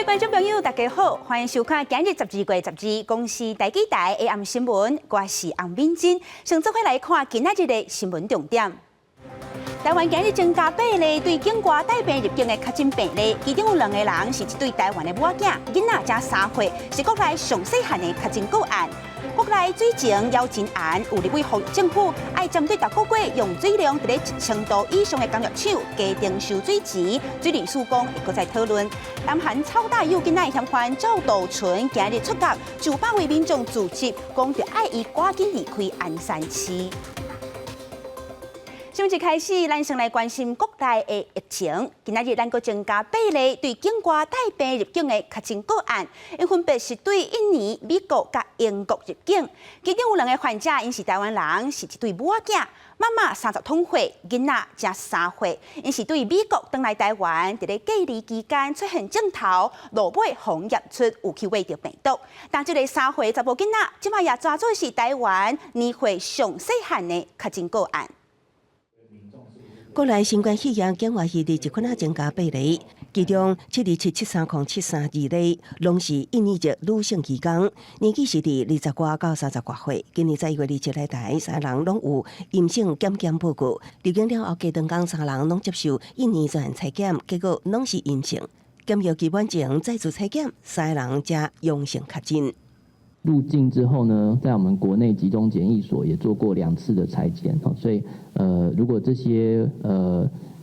觀眾朋友，大家好，歡迎收看今日12月12公視台語台下暗新聞，我是洪敏珍。先做伙來看今仔日的新聞重點。台灣今日增加八例對境外帶病入境的確診病例，其中有兩個人是一對台灣的母仔囝，囡仔才3歲，是國內上細漢的確診個案。國內水情猶真絚，有立委呼籲政府愛針對逐個月用水量佇咧1000度以上的工業廠加徵收水錢，水利署講會閣再討論。南韓草膽幼囡仔嫌犯趙斗淳今日出獄，數百位民眾聚集，講著愛伊趕緊離開鞍山市。新聞一開始，咱先來關心國內的疫情。今仔日咱閣增加八例對境外帶病入境的確診個案，𪜶分別是對印尼、美國佮英國入境。其中有兩個患者，𪜶是台灣人，是一對母仔囝，媽媽32歲，囡仔才3歲。𪜶是對美國轉來台灣，佇咧隔離期間出現症頭，路尾予驗出有去秽著病毒。但這个3歲查埔囡仔，這擺也轉做是台灣年歲上細漢的確診個案。國內新冠肺炎境外移入這款仔增加八例，其中727、730、732例攏是印尼籍女性移工，年紀是佇20外到30外歲。今年11月27來台，三人攏有陰性檢驗報告。入境了後，隔兩工三人攏接受印尼專員採檢，結果攏是陰性。檢疫期滿前再次採檢，三人才陽性確診。入境之後呢，在我們國內集中檢疫所也做過兩次的採檢，所以如果這些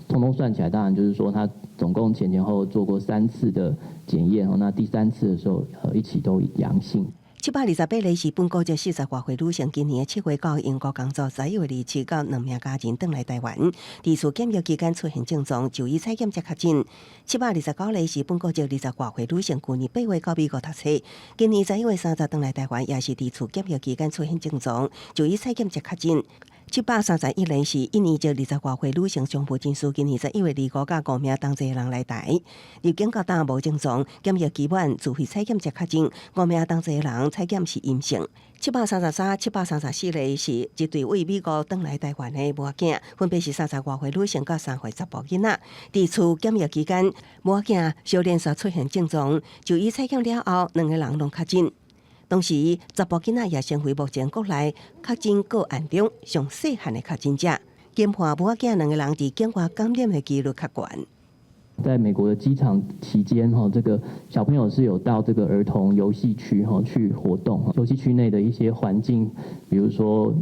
通通算起來，當然就是說他總共前前後後做過三次的檢驗，那第三次的時候一起都陽性。728例是本國籍40外歲女性，今年7月到英國工作，11月27佮兩名家人轉來台灣，佇厝檢疫期間出現症狀，就醫採檢才確診。729例是本國籍20外歲女性，舊年8月到美國讀冊，今年11月30轉來台灣，也是佇厝檢疫期間出現症狀，就醫採檢才確診。731例是印尼籍20外歲女性商務人士，今年11月25佮五名同齊人來台，入境到今無症狀，檢疫期滿自費採檢才確診，五名同齊人採檢是陰性。733、734例是一對為美國轉來台灣的母仔，分別是30外歲女性佮3歲查埔囡仔。佇厝檢疫期間，母仔小連續出現症狀，就醫採檢了後，兩个人攏確診。同時，查埔囡仔也成為目前國內確診個案中上細漢的確診者。研判母仔兩个人佇境外感染的幾率較懸。在美國的機場期間，哈，這個小朋友是有到這個兒童遊戲區，哈，去活動。遊戲區內的一些環境，比如說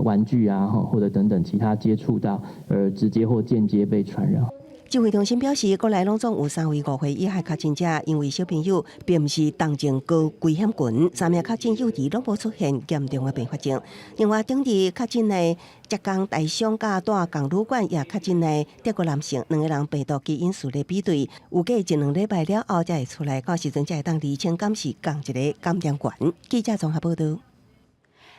玩具啊，或者等等其他接觸到，而直接或間接被傳染。指揮中心表示，國內攏總有三位5歲以下確診者，因為小朋友並毋是重症高危險群，三名確診幼兒攏無出現嚴重的併發症。另外，頂日確診的浙江台商佮蹛共旅館也確診的德國男性，兩个人病毒基因序列比對，預計一兩禮拜了後才會出來，到時陣才會當釐清敢是仝一个感染源。記者綜合報導。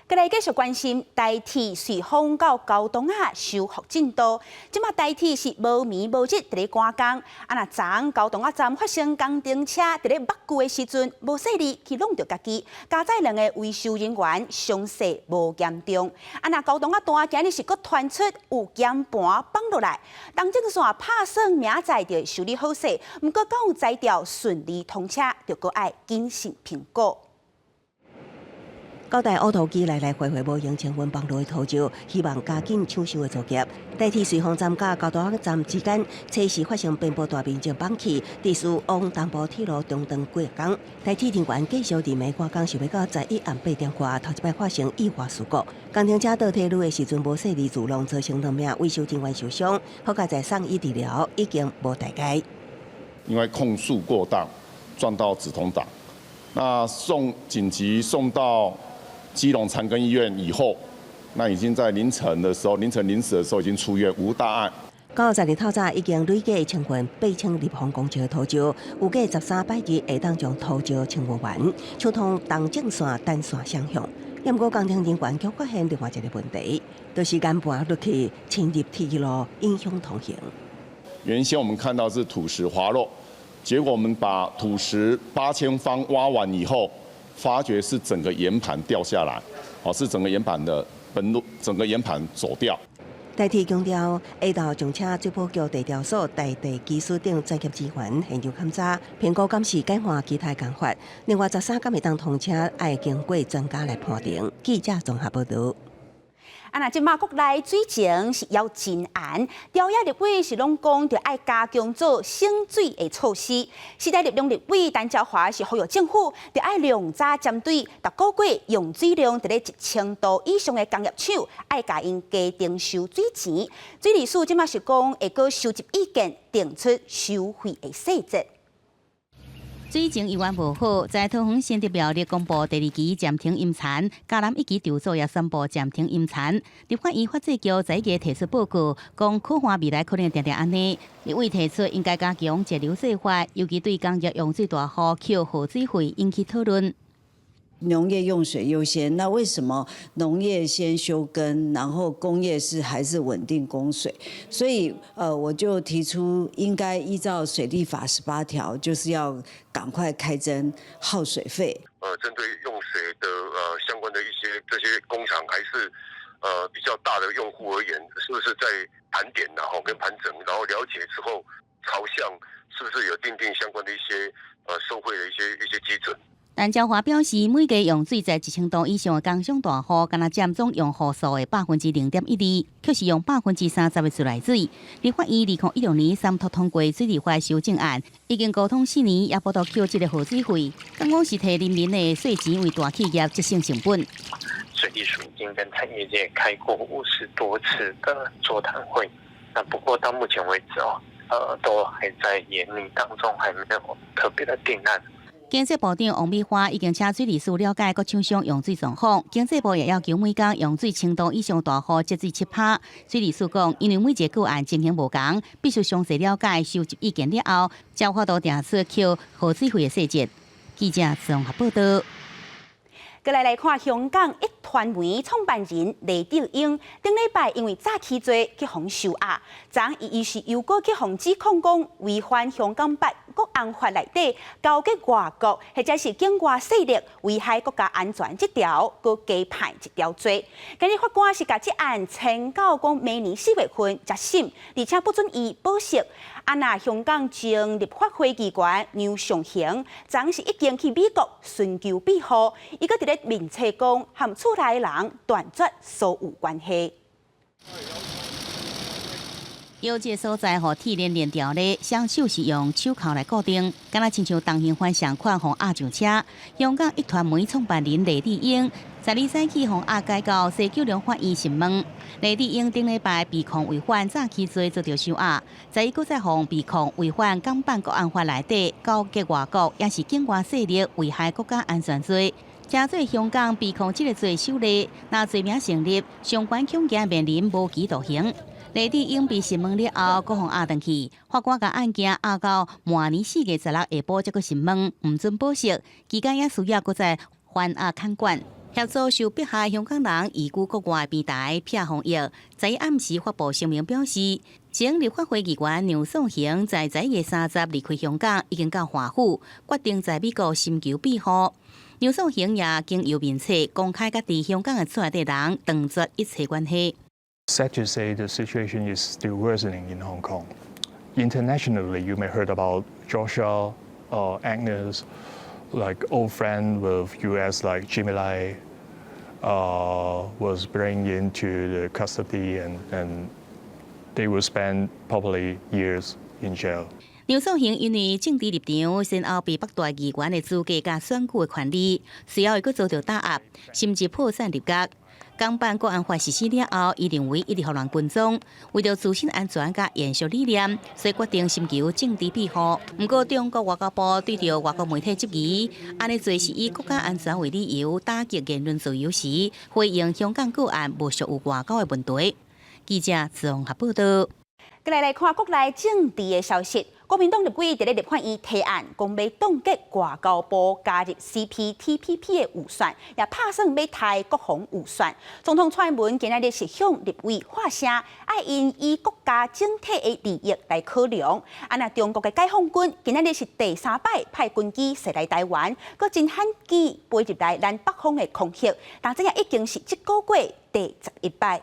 閣來繼續關心台鐵瑞芳到高洞仔修復進度。這馬台鐵是無暝無日佇咧趕工。啊，若昨昏高洞仔站發生工程車佇咧挖掘的時陣，無細膩去挵著家己，加載兩個維修人員傷勢無嚴重。啊，若高洞仔段今日是閣傳出有岩盤崩落來，東正線拍算明仔載就會修理好勢，毋過敢有才調順利通車，就閣愛謹慎評估。九台挖土機來來回回無閒清運崩落的土石，希望加緊搶修的作業。台鐵瑞芳站佮高洞仔站之間，初時發生邊坡大面積崩去，致使往東部鐵路中斷幾工。台鐵人員繼續佇暝趕工，想欲到11暗8點外，頭一擺發生意外事故。工程車倒退嚕的時陣無細膩自挵，造成兩名維修人員受傷，好佳哉送醫治療，已經無代誌。因為控速過當，撞到直通檔，那送緊急送到基隆長庚醫院以後，那已經在凌晨的時候，凌晨0時的時候已經出院，無大礙。9月10日透早已經累計清運8000立方公尺的土石，預計13拜日會當將土石清運完，暢通東正線單線雙向。不過工程人員卻發現另外一個問題，就是岩盤落去侵入鐵路，影響通行。原先我們看到是土石滑落，結果我們把土石8000方挖完以後，發覺是整個岩盤掉下來，哦，是整個岩盤的崩落，整個岩盤走掉。台鐵強調，下晝將請水保局地調所、大地技師等專業資源現場勘查，評估敢是簡化其他工法。另外，13敢會當通車，愛經過專家來判定。記者綜合報導。啊，若這馬國內水情是猶真絚，朝野立委是攏講著愛加強做省水的措施。時代力量立委陳椒華是呼籲政府，著愛量早針對逐個月用水量佇咧1000度以上的工業廠，愛共𪜶加徵收水錢。水利署這馬是講會閣收集意見，定出收費的細節。水情猶原無好，在桃園新竹苗栗公布第二期暫停淹田，嘉南一期籌組也宣布暫停淹田。立法院發展局昨日提出報告，講苦旱未來可能定定按呢。立委提出應該加強節流做法，尤其對工業用水大戶扣耗水費引起討論。農業用水優先，那為什麼農業先休耕，然後工業是還是穩定供水？所以，我就提出應該依照水利法18條，就是要趕快開徵耗水費。針對用水的相關的一些這些工廠，還是比較大的用戶而言，是不是在盤點然後跟盤整，然後了解之後朝向，是不是有訂定相關的一些收費的一些基準？陳椒華表示，每家用水在1000度以上的工商大戶，敢若佔總用戶數的0.12%，卻是用30%的自來水。立法院2016年三讀通過水利法修正案，已經溝通4年，也無度扣這个耗水費，剛講是提人民的稅錢為大企業節省成本。水利署已經跟產業界開過50多次的座談會，那不過到目前為止哦，都還在研擬當中，還沒有特別的定案。經濟部長王美花已經請水利署了解各廠商用水狀況，經濟部也要求每工用水1000度以上大戶節水7%。水利署講，因為每一個個案情形無仝，必須詳細了解、收集意見了後，才有法度定出扣耗水費的細節。記者綜合報道。閣來看香港壹傳媒創辦人黎智英，頂禮拜因為詐欺罪去予收押，昨伊是又閣去予指控講違反香港版國安法內底勾結外國或者是境外勢力危害國家安全這條，閣加判一條罪。今日法官是共這案遷到講明年4月份才審，而且不准伊保釋。啊，若香港前立法會議員楊尚興，昨是已經去美國尋求庇護，伊閣佇咧面冊講，和厝內人斷絕所有關係。腰這所在，予鐵鏈鏈條咧，雙手是用手銬來固定，敢若親像重刑犯仝款，予押上車。香港壹傳媒創辦人黎智英，12早起予押解到西九龍法院審問。黎智英頂禮拜被控違反詐欺罪遭著收押，昨伊閣再予被控違反港版國安法內底勾結外國，也是境外勢力危害國家安全罪。這做香港被控這个罪首例，若罪名成立，相關恐驚面臨無期徒刑。黎智英被審問了後，閣予押轉去，法官共案件押到明年4月16下晡才閣審問，毋准保釋，期間也需要閣再還押看管。協助受迫害香港人移居國外平台避風疫，昨暗時發布聲明表示，前立法會議員梁頌恆在11月30離開香港，已經到華府，決定在美國尋求庇護。梁頌恆也經由面冊公開佮佇香港的厝內底人斷絕一切關係。 Sad to say, the situation is still worsening in Hong Kong. Internationally, you may heard about Joshua or Agnes, like old friend with US, like Jimmy Lai, was bring into the custody and they will spend probably years in jail. 梁頌恆因為政治立場，先後被剝奪議員的資格佮選舉的權利，隨後伊閣遭著打壓，甚至破產入獄。港版國安法實施了後，伊認為一直予人跟蹤，為著自身安全佮延續理念，所以決定尋求政治庇護。毋過，中國外交部對著外國媒體質疑，按呢做是以國家安全為理由打擊言論自由時，回應香港個案無屬於外交的問題。記者綜合報道。閣來看國內政治的消息，國民黨立委佇咧立法院提案，講欲凍結外交部加入 CPTPP 的預算，也拍算欲刣國防預算。總統蔡英文今仔日是向立委發聲，愛𪜶以國家整體的利益來考量。啊，若中國的解放軍今仔日是第三擺派軍機駛來台灣，閣真罕見飛入來咱北方的空域，但這也已經是這個月第11擺。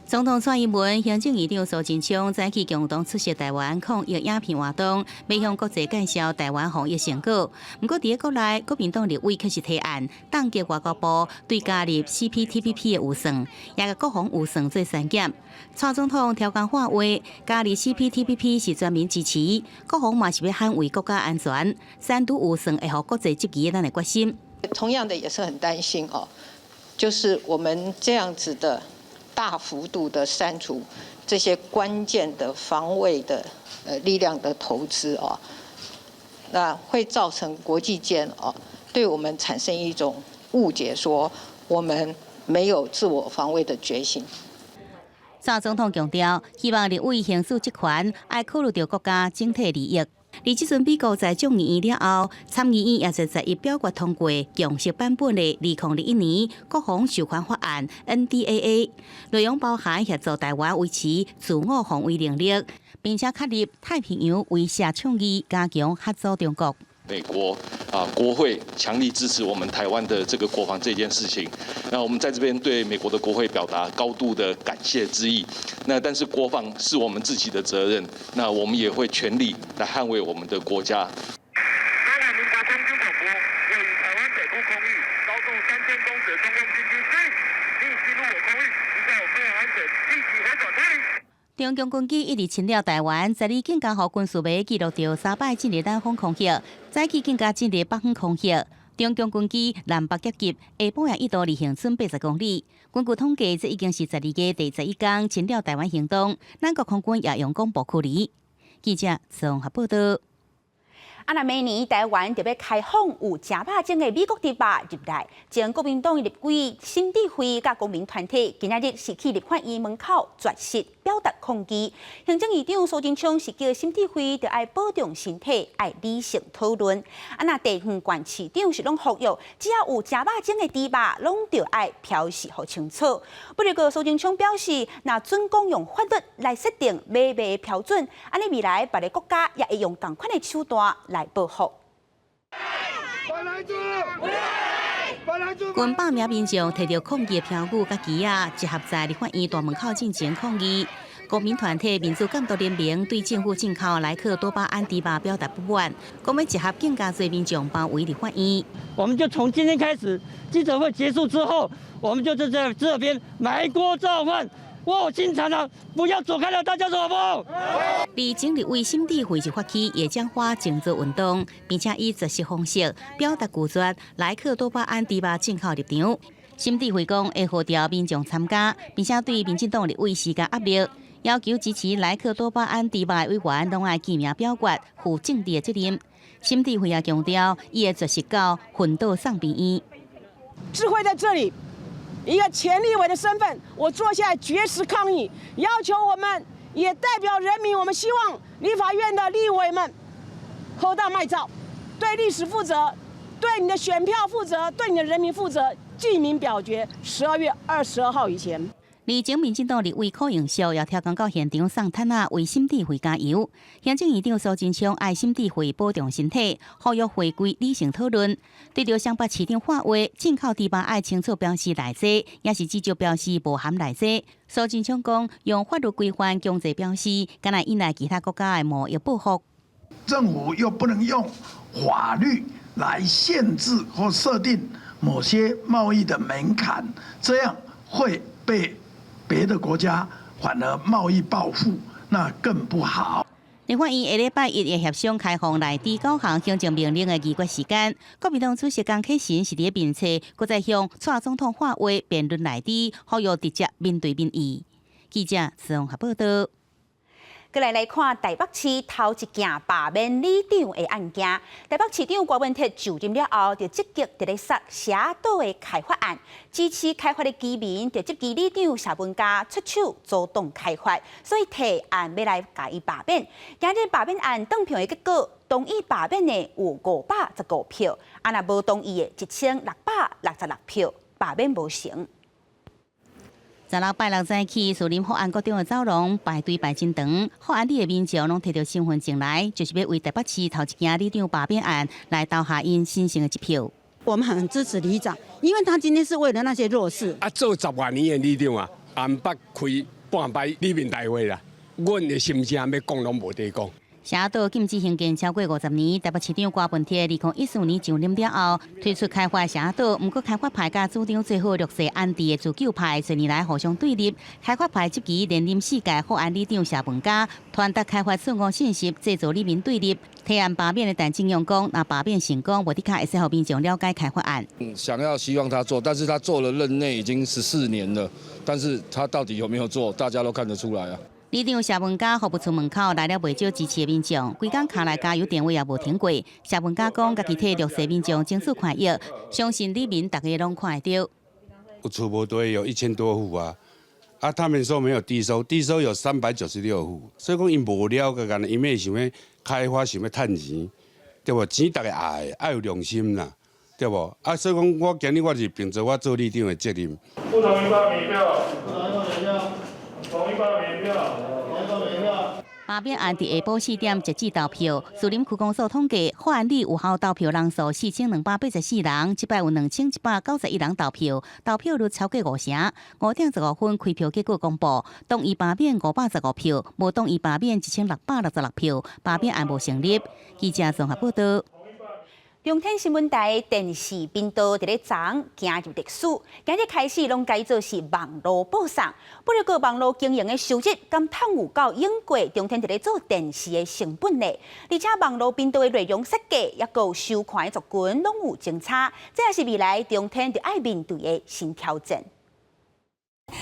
總統蔡英文、行政院長蘇貞昌早起共同出席台灣抗疫影片活動，欲向國際介紹台灣防疫成果。毋過，佇國內，國民黨立委卻是提案凍結外交部對加入 CPTPP 的預算，也共國防預算做刪減。蔡總統刁工喊話，加入 CPTPP 是全民支持，國防嘛是欲捍衛國家安全，刪除預算會予國際質疑咱的決心。同樣的也是很擔心哦，就是我們這樣子的大幅度的刪除這些關鍵的防衛的力量的投資哦，那會造成國際間哦對我們產生一種誤解，說我們沒有自我防衛的決心。蔡總統強調，希望立委行使職權，愛考慮著國家整體利益。而這陣美國在眾議院了後，參議院也在11表決通過共識版本的2021年國防授權法案 NDAA，內容包含協助台灣維持自我防衛能力，並且確立太平洋威懾倡議，加強嚇阻中國。美國啊，國會強力支持我們台灣的這個國防這件事情，那我們在這邊對美國的國會表達高度的感謝之意。那但是國防是我們自己的責任，那我們也會全力來捍衛我們的國家。中華民國空軍廣播，位於台灣北部空域，高度3000公尺的中共軍機已進入我空域，一旦有飛行安全，立即回轉脫離。中共軍機一直侵擾台灣，12更加予軍事迷記錄著三擺進入南方空域，早起更加進入北方空域。中共軍機南北夾擊，下晡也一度離恆春80公里。根據統計，這已經是12月第11工侵擾台灣行動。咱國空軍也用廣播處理。記者綜合報道。啊！若明年台灣著欲開放有誠百種的美國豬肉入來，前國民黨立委沈智慧佮公民團體今仔日是去立法院門口絕食表達抗議。行政院長蘇貞昌是叫沈智慧著愛保重身體，愛理性討論。啊！若地方縣市長是攏呼籲，只要有誠百種的豬肉，攏著愛標示予清楚。不過蘇貞昌表示，若準講用法律來設定買賣的標準，按呢未來別个國家也會用仝款的手段來報復。近百名民眾提著抗議的標語佮旗仔，集合在立法院大門口進行抗議。公民團體民主監督聯盟對政府進口萊克多巴胺豬肉表達不滿，講欲集合更加濟民眾包圍立法院。我們就從今天開始，記者會結束之後，我們就在這邊埋鍋造飯。臥薪嘗膽，不要走開了，大家說好不好？而前立委沈智慧就發起野薑花靜坐運動，並且以絕食方式表達拒絕萊克多巴胺豬肉進口立場。沈智慧講會號召民眾參加，並且對民進黨立委施加壓力，要求支持萊克多巴胺豬肉的委員攏愛記名表決，負政治的責任。沈智慧也強調，伊會絕食到昏倒送病院。智慧在這裡。一個前立委的身份，我坐下來絕食抗議，要求我們也代表人民，我們希望立法院的立委們好當莫走，對歷史負責，對你的選票負責，對你的人民負責，記名表決，12月22號以前。而前民進黨立委柯永秀也刁工到現場送毯仔為沈智慧加油。行政院長蘇貞昌愛沈智慧保重身體，呼籲回歸理性討論。對著雙北市長喊話，進口豬肉愛清楚標示內製，抑是至少標示無含內製。蘇貞昌講，用法律規範強制標示，敢若引來其他國家的貿易報復。政府又不能用法律來限制或設定某些貿易的門檻，這樣會被別的國家反而貿易報復，那更不好。立法院下禮拜一會協商開放內地九項行政命令的議決時間。國民黨主席江啟臣是佇面冊，閣再向蔡總統喊話辯論內地，呼籲直接面對民意。記者綜合報道。閣來來看台北市頭一件罷免里長的案件。台北市長柯文哲就任了後，就積極佇咧殺社島的開發案，支持開發的居民就質疑里長謝文嘉出手阻擋開發，所以提案欲來共伊罷免。今日罷免案當票的結果，同意罷免的有515票，啊若無同意的1666票，罷免無成。 16拜六早起，士林福安國中的走廊排隊排真長，福安里的民眾攏提著身份證來，就是欲為台北市頭一件里長罷免案來投下𪜶神聖的一票。我們很支持里長，因為他今天是為了那些弱勢。啊，做十外年的里長啊，也毋捌開半擺里民大會啦，阮的心聲欲講攏無得講。社島禁止興建超過50年，台北市長郭文鐵2014年上任了後，推出開發社島，毋過開發派佮主張做好弱勢安置的自救派，多年來互相對立。開發派這期連任四屆福安里長謝文嘉，傳達開發錯誤信息，製造里民對立。提案罷免的陳正勇講，若罷免成功，無的確會使予民眾了解開發案。想要希望他做，但是他做了任內已經14年了，但是他到底有沒有做，大家都看得出來啊。里長謝文嘉服務處門口來了袂少支持的民眾，規工敲來加油電話也無停過。謝文嘉講，家己替弱勢民眾爭取權益，相信里民逐家攏看會著。有厝無地有1000多戶啊，啊，他們說沒有低收，低收有396戶，所以講𪜶無了解，干焦𪜶欲想欲開發，想欲趁錢，對無？錢逐家愛，愛有良心啦，對無？啊，所以講我今日我是憑著我做里長的責任。不同意罷免票，不同意罷免票，同意罷免票。罷免案佇下晡4點截止投票。士林區公所統計，福安里有效投票人數4284人，這擺有2191人投票，投票率超過五成。5點15分開票結果公布，同意罷免515票，無同意罷免1666票，罷免案無成立。記者綜合報道。中天新聞台電視頻道佇咧昨行入歷史，今日開始攏改做是網路播送。不過網路經營的收入，敢通有夠用過中天佇咧做電視的成本呢？而且網路頻道的內容設計，抑閣有收看的族群攏有增差，這也是未來中天著愛面對的新挑戰。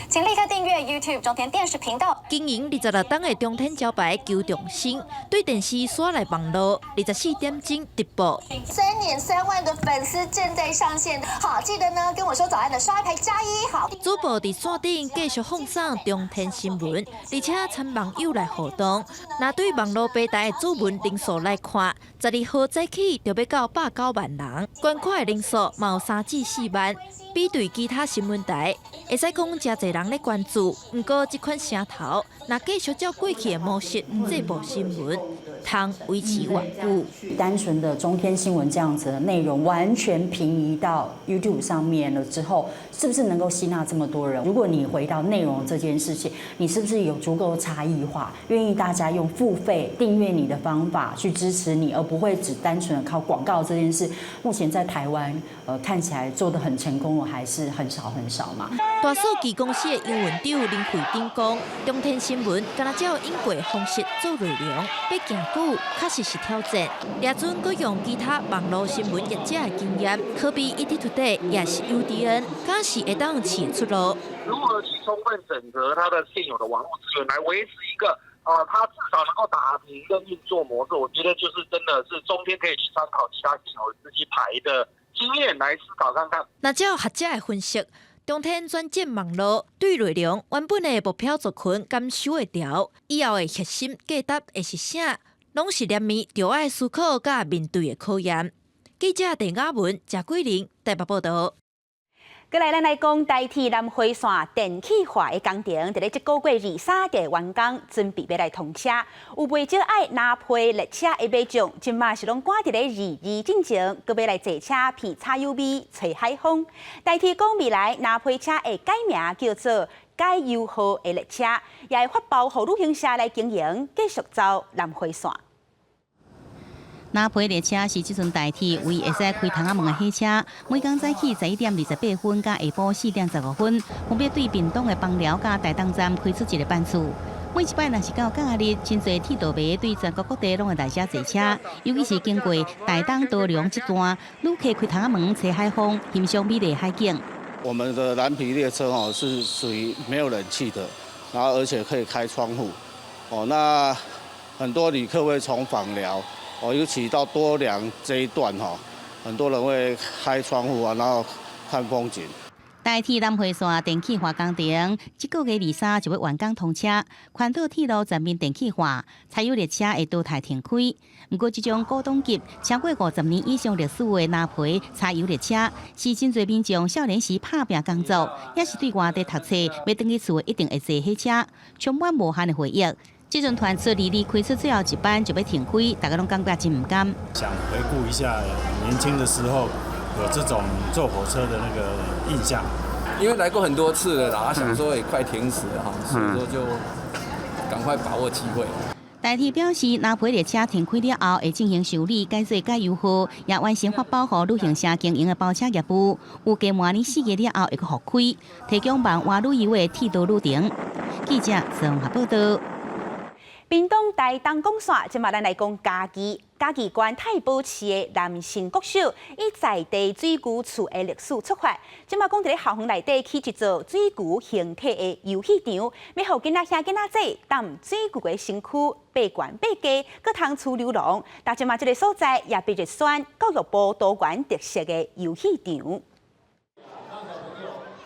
請立刻訂閱 YouTube 中天電視頻道。經營26冬的中天招牌邱仲生，對電視徙來網路，24點鐘直播。3.3萬的粉絲正在上線，好，記得呢跟我說早安的刷一排加一，好。主播佇線頂繼續放送中天新聞，而且參網友來互動。若對網路平台的注文人數來看，12號早起就欲到109萬人，觀看的人數嘛有3至4萬，比對其他新聞台，會使講誠濟人咧關注。毋過這款聲頭，若繼續照過去的模式製播新聞，通維持偌久？單純的中天新聞這樣子的內容，完全平移到 YouTube 上面了之後，是不是能夠吸納這麼多人？如果你回到內容這件事情，你是不是有足夠差異化，願意大家用付費訂閱你的方法去支持你，而不會只單純的靠廣告這件事？目前在台灣，看起來做得很成功的還是很少很少嘛。大數據公司的營運長林慧珍講，中天新聞敢若照以過方式做內容，欲行久確實是挑戰。掠準閣用其他網路新聞業者的經驗，可比 ETtoday 也是 UDN，敢是會當試出路。如何去充分整合它的現有的網路資源，來維持一個啊，它至少能夠打平一個運作模式？我覺得就是真的是中天可以去參考其他現有自己牌的經驗來思考看看。若照學者的分析，中天轉戰網路，對內容原本的目標族群敢收會牢？以後的核心價值會是啥？攏是連綿著愛思考佮面對的考驗。記者鄭雅文、謝桂玲台北報道。過來，咱來講台鐵南迴線電氣化的工程，佇咧這個月23日完工，準備欲來通車。有袂少愛藍皮列車的民眾，這馬是攏趕佇咧2/2進前，閣欲來坐車鼻柴油味、吹海風。台鐵講未來藍皮車會改名叫做解憂號的列車，也會發包予旅行社來經營，繼續走南迴線。藍皮列車是這陣台鐵唯一會使開窗仔門的火車，每工早起11點28分佮下晡4點15分，分別對屏東的枋寮佮台東站開出一個班次。每一擺若是到假日，真濟鐵道迷對全國各地攏會來遮坐車，尤其是經過台東多良這段，旅客開窗仔門吹海風，欣賞美麗海景。我們的藍皮列車哦是屬於沒有冷氣的，然後而且可以開窗戶，哦，那很多旅客會從枋寮。哦，尤其到多良這一段哈，很多人會開窗戶啊，然後看風景。台鐵南迴線電氣化工程，這個月23就欲完工通車。環島鐵路全面電氣化，柴油列車會淘汰停開。毋過，這種古董級超過50年以上歷史的藍皮柴油列車，是真濟民眾少年時拍拚工作，也是對外地讀冊欲轉去厝一定會坐火車，充滿無限的回憶。這陣傳出2/2開出最後一班就欲停開，大家攏感覺真毋甘。想回顧一下年輕的時候有這種坐火車的那個印象，因為來過很多次了啦，想說也快停駛了哈，所以說就趕快把握機會。台鐵表示，藍皮列車停開了後，會進行修理、改做、改優化，也完成發包予旅行社經營的包車業務。預計明年4月了後會閣復開，提供萬華旅遊的鐵道旅程。記者綜合報道。屏東台東講線，這馬咱來講嘉義，嘉義縣太保市的南成國小，以在地水牛厝的歷史出發，這馬講佇咧校園內底起一座水牛形體的遊戲場，欲予囡仔兄囡仔姊踮水牛的身軀爬懸爬低，閣通趨溜廊。但這馬這个所在也被入選教育部多元特色的遊戲場。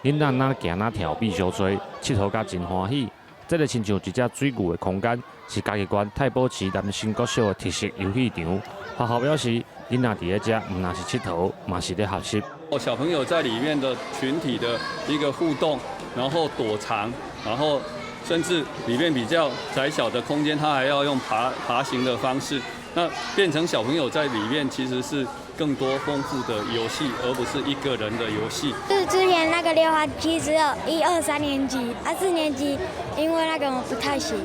囡仔哪行哪跳比相濟，𨑨迌甲真歡喜。這个親像一隻水牛的空間，是嘉義縣太保市南成國小的特色遊戲場。學校表示，囡仔佇咧遮毋但是𨑨迌，嘛是咧學習。小朋友在裡面的群體的一個互動，然後躲藏，然後甚至裡面比較窄小的空間，他還要用爬行的方式，那變成小朋友在裡面其實是更多豐富的遊戲，而不是一個人的遊戲。是之前那個溜滑梯只有一二三年級，啊四年級因為那個我不太行。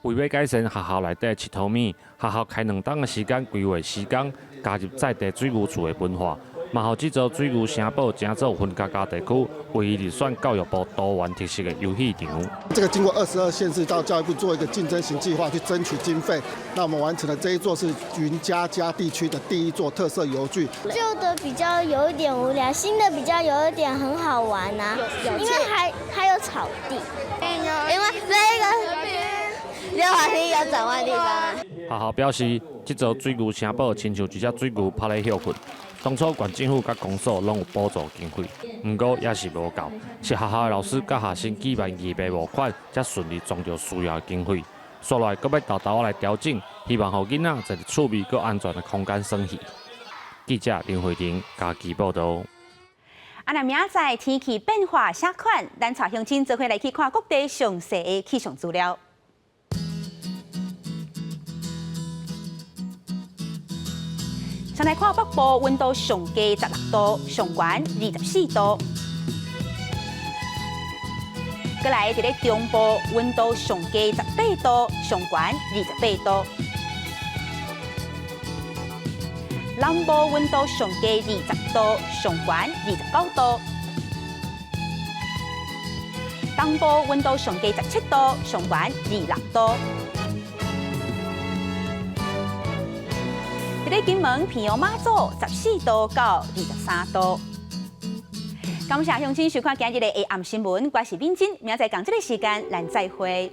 為欲改善學校內底𨑨迌物，學校開兩冬的時間規劃時間，加入在地水牛厝的文化，嘛予這座水牛城堡成做雲嘉嘉地區唯一入選教育部多元特色的遊戲場。這個經過22縣市到教育部做一個競爭型計劃去爭取經費，那我們完成了這一座是雲嘉嘉地區的第一座特色遊具。舊的比較有一點無聊，新的比較有一點很好玩啊，因為還有草地，因為這個溜滑梯有轉彎地方。學校表示，這座水牛城堡親像一隻水牛趴咧歇睏。當初縣政府佮公所攏有補助經費，毋過也是無夠，是學校的老師佮學生舉辦義賣募款，才順利籌著需要的經費。紲落來閣欲沓沓仔來調整，希望予囡仔在趣味閣安全的空間耍戲。記者林慧玲嘉義報導。啊，若明仔載天氣變化啥款？咱帶鄉親做伙來去看各地詳細的氣象資料。先來看北部溫度上低16度，上懸24度。閣來佇咧中部溫度上低18度，上懸28度。南部溫度上低20度，上懸29度。東部溫度上低17度，上懸26度。佇咧金門、平陽、馬祖，14度到23度。感謝鄉親收看今日的下暗新聞，我是敏珍，明仔載仝這个時間，咱再會。